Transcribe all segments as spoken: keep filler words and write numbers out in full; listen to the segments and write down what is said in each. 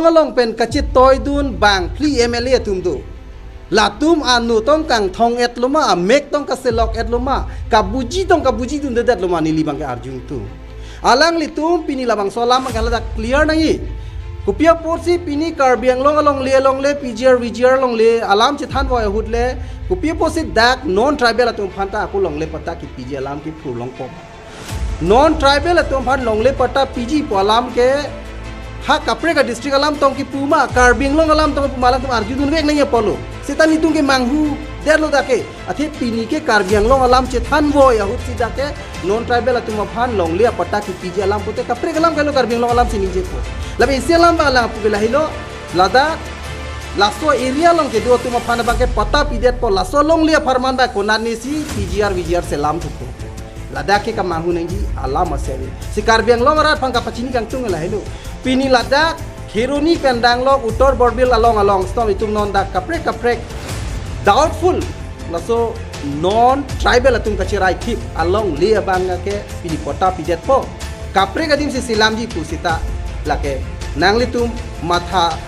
along pen kachetoidun bang phli M L A atum do. Latum anu tong kangthong-et loma, amek tong kaselok-et loma, kabuji tong kabujidundedet loma, neli bangke arjung tu. Alanglitum pini labangso alam bangke ladak clear nangji. Kopi apotsi pini Karbi Anglong alongle alongle P G R V G R alongle alam chethanvoi ahut le, kopi apotsi dak non tribal atum aphanta ako longle patta kepiji alam kepu longpo. Non tribal atum aphan longle patta piji pu alam ke ha kaprek adistrict alam tong kepu ma, Karbi Anglong alam tong kepu ma, alangtum arjudunvek nangji apotlo. Seta nelitum ke manghudetlo dak ke. Athe pini ke Karbi Anglong alam chethanvoi ahutsi dak ke non tribal atum aphan longle apatta kepiji alam pute kaprek alam kahelo, Karbi Anglong alamsi ningjepo. Lapen isi alam abang alang puke lahelo, ladak laso area along kedo atum aphan abangke patta pidetpo, laso longle apharman abang konatnesi P G R V G R selam thupo. Ladak ke kamanghu nangji alam ase ave. Si Karbi Anglong arat aphan kapachini kangtung lahelo. Pini ladak Kheroni pen danglok Uttar Borbil along along stom itum non dak kaprek kaprek doubtful laso non tribal atum kacherai thip alongle abang ke pini patta pidetpo. Kaprek adimsi selamji pu seta lake nanglitum matha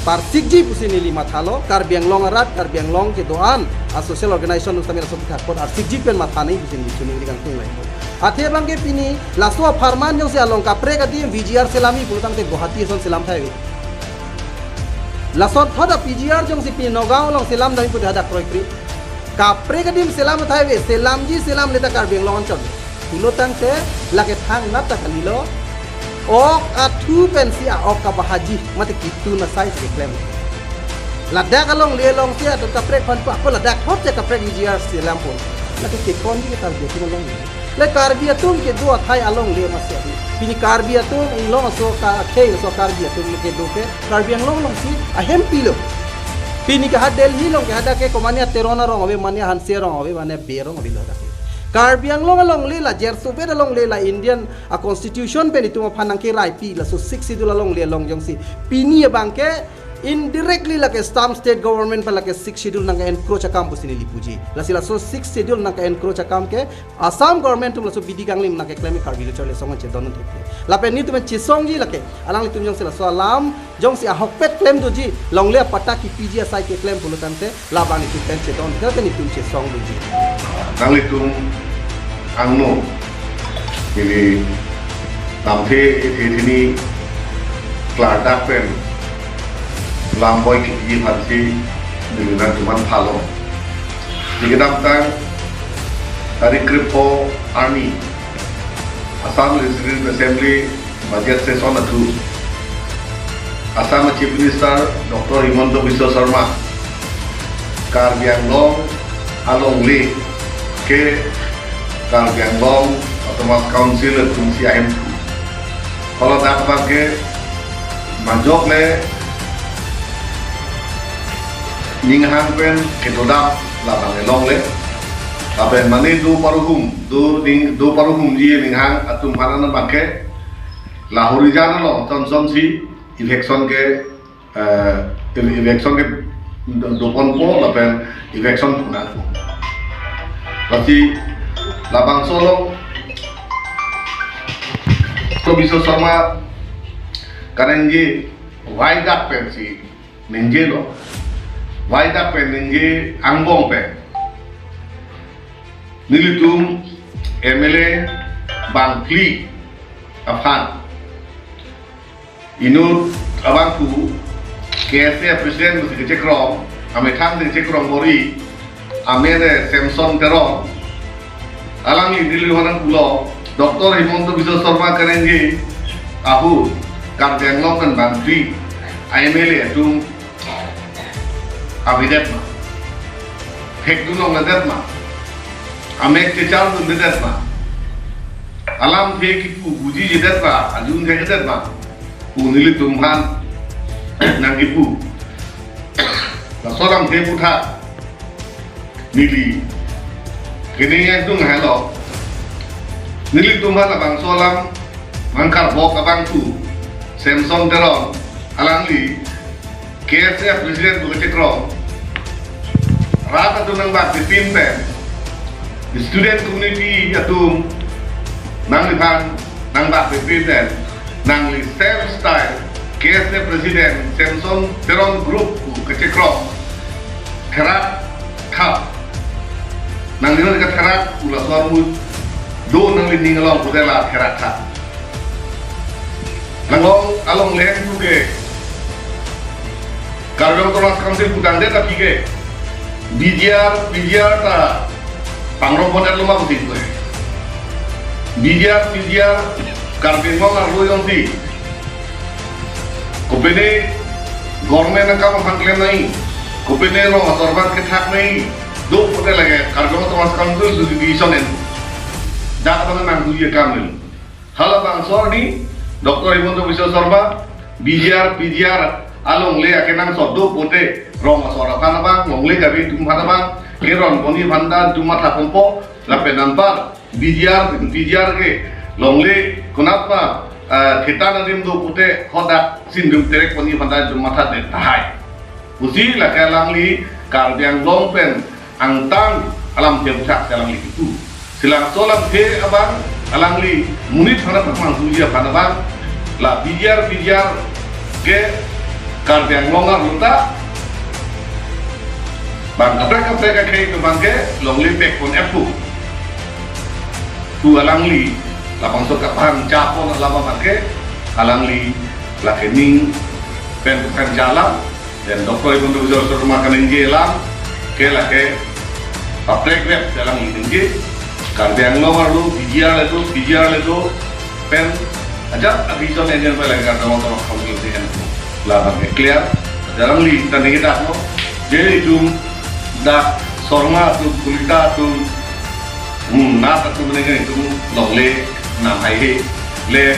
parsikji pusi neli mathalo. Karbi Anglong arat, Karbi Anglong kedo-an a social organization nustamir aso pithak apot arsikji pen matha nangji pusi neli chuningri kangtung lahelo. Athe abangke pini laso apharman jongsi along kaprek adim V G R selamji pulotangte Guwahati ason selam thai ave. Lason thot a P G R jongsi pini Nagaon along selamdamji pute hadak kroikre. Kaprek adim selam thai ave, selamji selamle ta Karbi Anglong anchot. Pulotangte lake thangnat ta kalilo. Ok athu pensi a-ok kabahaji mate ketun asai si keklem. Ladak alongle alongsi atum kaprek aphan pa, ako ladak thotsi kaprek V G R selampo. Lake kekonji ke Karbi atum alongle. Le Karbi atum kedo athai alongle masi ave. Pini Karbi atum inglong aso ka akhei aso Karbi atum kedo ke Karbi Anglong alongsi ahempilo. Pini ke ha Delhi along ke hadak ke komane Teron arong ave, mane Hanse arong ave, mane Bey arong avelo dak ke. Karbi Anglong alongle la jerso bet alongle la Indian a constitution pen itum aphan nangkeraipi laso Sixth Schedule alongle along jongsi pini abangke indirectly lake stam state government pen lake Sixth Schedule nang-encroach akam pusi neli puji. Lasi laso Sixth Schedule nang-encroach akam ke Assam government atum laso bidi kanglim nangkeklem Karbi Lo Charli Asong chedon thekle. Lapen nelitum chesongji lake alanglitum jongsi laso alam jongsi ahokpet klem doji, longle apatta kepiji asai keklem pulotangte labang nelitum pen chedon thekle nelitum chesong doji. Nanglitum angno ili lamthe ethe thini klardak pen lam boi kepiji aphansi neli nangtuman phalo. Neli kedamtang tarik krepho arni Assam Legislative Assembly budget session athu Assam Chief Minister Doctor Himanta Biswa Sarma Karbi Anglong alongle ke Karbi Anglong Autonomous Council atumsi ahem pu. Kalau dak abangke majok le ninghang pen kedodam labang elongle. Lapen mane do paruhum, do ning, do paruhumji ninghang atum aphan abangke la Horijan along tonsomsi eviction ke, eh, eviction ke do, doponpo lapen eviction punangpo. Lasi labangso along Doctor Biswa Sarma kaningje waidak pensi ningjelo. Waidak pen ningje angbong pen nelitum M L A bangphli aphan inut abangphu K S A President pusi kechekrong, amethang si kechekrong bor-i, amen Samson Teron, alangli neli honang pulo, Doctor Himanta Biswa Sarma kaningje ahut Karbi Anglong pen bangphli M L A atum avedet ma, phekdun longledet ma, amek chechardundedet ma, alamthe kipu bujijedet ma, arjun thekthe ma pu nelitum aphan nangkipu. Laso alamthe aputhak neli kene yang tung helo. Nelitum aphan labangso alam nangkarbok abangphu Samson Teron alangli K S A President pu kechekrong, rat atum nangbak pipin pen, student community atum nangliphan nangbak pipin pen, nangli self style K S A President Samson Teron Group pu kachekrok therak tha. Nangli non katherak pu laso armu do nangli ning along pute la therak tha. Nang along, along leng pu ke Karbi Anglong Autonomous Council putangdet aphi ke B G R, P G R ta pangrum pon-et lo ma pusi pu. B G R, P G R Karbi Anglong arlo jongsi kopine government akam aphan klem nangji, kopine rong asor aphan kethak nangji, do pute lake Karbi Anglong Autonomous Council jurisdiction en. Dak abang nangji akam en. Halabangso arni Doctor Himanta Biswa Sarma, B G R, P G R alongle akenangsot do pute rong asor aphan abang, longle Karbi atum aphan abang keron ponji aphan ta itum matha ponpo, lapen anpar B G R, P G R ke longle konatma, ah, theta adim do pute hadak sindum terek ponji aphan ta itum mathadet tahai. Pusi lake alangli Karbi Anglong pen angtan alamthe aphuthak si alangli kipu. Si laso alamthe abang alangli monit aphan aphan manghuji aphan abang, la B G R, P G R ke Karbi Anglong arlo ta bang kaprek kaprek akhei atum abang ke longle pek pon-et pu. Pu alangli labangso kabang chapon alam abang ke alangli lake ning pen pen jalam, dan Doctor Himanta Biswa Sarma kaningje alam ke lake kaprek web jalam ningje. Karbi Anglong arlo B G R le do, P G R le do, pen ajat a-region area pen lake Karbi Anglong Autonomous Council si en. Labang ke clear. Alangli ta ningje dak lo. Je itum dak Sarma atum, Kalita atum, hmm, Nath atum ningje itum longle nam haihe le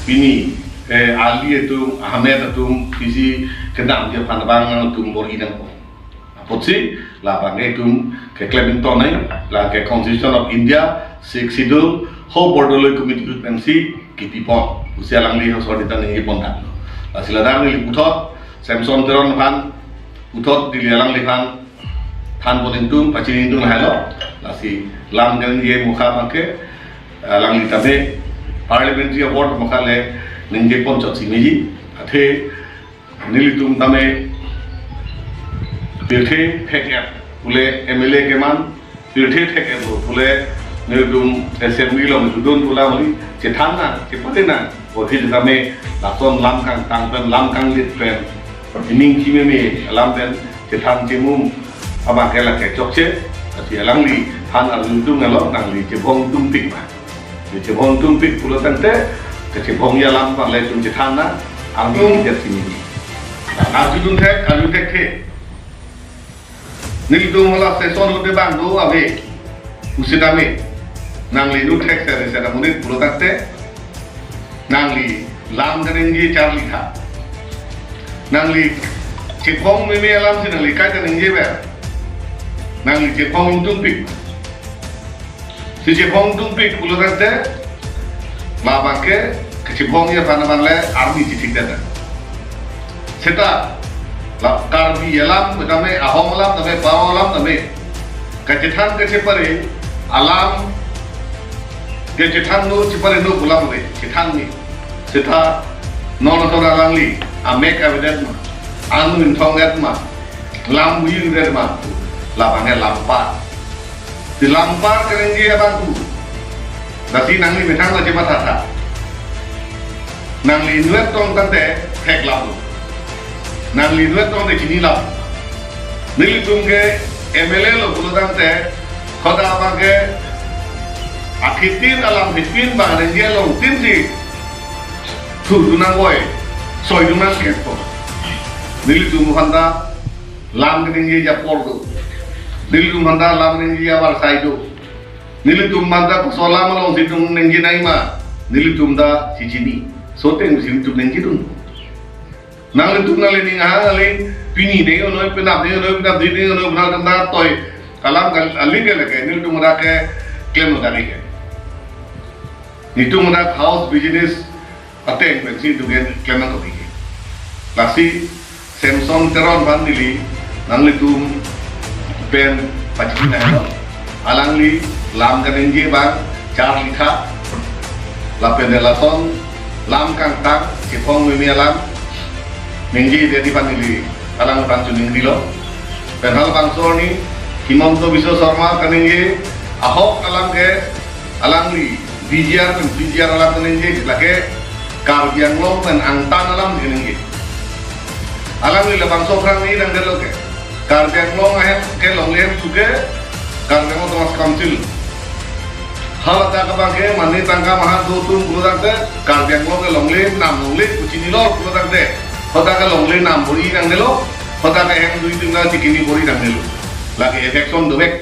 pini, eh, Ali atum, Ahmed atum, pisi kedamji aphan abang nangtum bor-i nangpo. Apotsi labang itum keklem ington nai, lake Constitution of India, Sixth Schedule, ho border loi committee ahut pensi kipipon. Pusi alangli hosor ditan ningje pon tanglo. Lasi ladak neli puthot Samson Teron aphan, puthot dili alangliphan than pon ingtung, pachini ingtung lahelo. Lasi lam kaningje mukha abang ke alangli tame Parliamentary Award mukha le ningje pon chot si meji. Athe nelitum tame pirthe thek-et pule M L A keman, pirthe thek-et lo pule nelitum assembly along judon pula mali chethan nang, chepate nang. Oti tame lason lam kangtang pen, lam kanglit pen, ining chimeme alam pen chethan chimum abang ke lake chokche. Lasi alangli than arjudun along nangli chebong tungpik ma. Chebong tungpik pulo tangte, kechebongji alam abang le itum chethan nang, army Hmm. Leader si meji. Arjudun thek, arjudun thekthe. Nelitum hala session ahut abang do ave. Pusi tame. Nangli inut thek sere sere monit pulo tangte, nangli lam kaningje charli tha. Nangli chebong meme alam si nangli kaita ningje ber. Nangli chebong tungpik. Si chebong tungpik pulo tangte, labang ke kechebongji aphan abang le army chithik det. Seta la Karbi alam tame, Ahom alam tame, Paro alam tame, kachethan kachepare alam, kachethan no chepare no pu alam ave, chethan ni. Seta non ason alangli amek avedet ma, anu ingthong det ma, lam bui det ma, labang ke lampar. Si lampar kaningje abang pu. Lasi nangli methang la chematha tha. Nangli inut tong tangte theklap lo. Nangli inut tong te chini lap. Nelitum ke M L A lo pulo tangte, khoda abang ke akhitin alam hitin abang ningje along tin si thurdun nang boi, soidun nang kepo. Nelitum aphan ta lam kaningje apor do. Nelitum aphan ta lam ningje avarsai do. Nelitum aphan ta koson alam along si itum ningje nai ma, nelitum ta si chini. Soteng si itum ningjedun. Nanglitum nangli ning ahang aling pini dei onoi, penap dei onoi, penap dei dei onoi, penap dei onoi, toi alam kal-, aling ke lake, nelitum dak ke klem dak ke. Nelitum dak house business ateng pensi itum ke klem nang kopi ke. Lasi Samson Teron aphan neli nanglitum pen pachini nanglo. Alangli lam kaningje abang charli tha. Lapen lason lam kangtang, chebong meme alam, Ningje ide di panili alang pan chuning dilo. Pen halabangso arni Himanta Biswa Sarma kaningje ahok alang ke alangli B G R pen B G R alang kaningje lake Karbi Anglong pen angtan alam kaningje. Alangli labangso aphrang ni nangdetlo ke Karbi Anglong ahem ke longle hem suke Karbi Anglong Autonomous Council. Haladak abang ke mane tangka maha do atum pulo tangte Karbi Anglong ke longle nam longle kuchini lor pulo tangte. Hadak ke longle nam bor-i nangdetlo. Hadak ke hem dui tingna chikini bor-i nangdetlo. Lake election dovek.